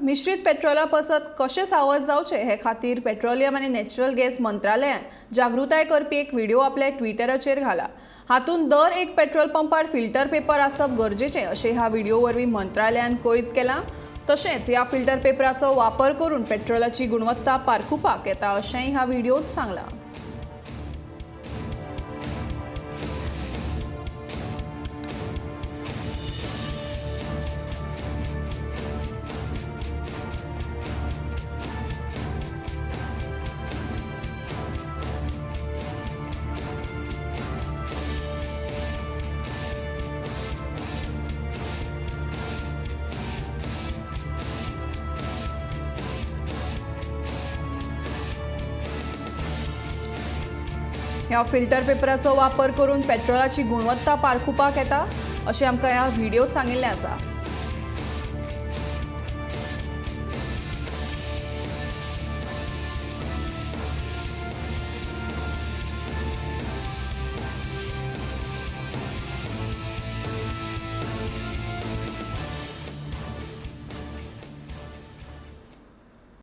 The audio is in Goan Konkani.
मिश्रीत पेट्रोला पासत कशें सावध जावचें हे खातीर पेट्रोलियम आनी नॅचरल गॅस मंत्रालयान जागृताय करपी एक व्हिडिओ आपल्या ट्विटराचेर घाला. हातूंत दर एक पेट्रोल पंपार फिल्टर पेपर आसप गरजेचें अशें ह्या व्हिडिओ वरवीं मंत्रालयान कळीत केलां. तशेंच ह्या फिल्टर पेपराचो वापर करून पेट्रोलाची गुणवत्ता पारखुपाक येता अशेंय ह्या व्हिडिओंत सांगलां. ह्या फिल्टर पेपराचो वापर करून पेट्रोलाची गुणवत्ता पारखुपाक येता अशें आमकां ह्या व्हिडियोत सांगिल्लें आसा.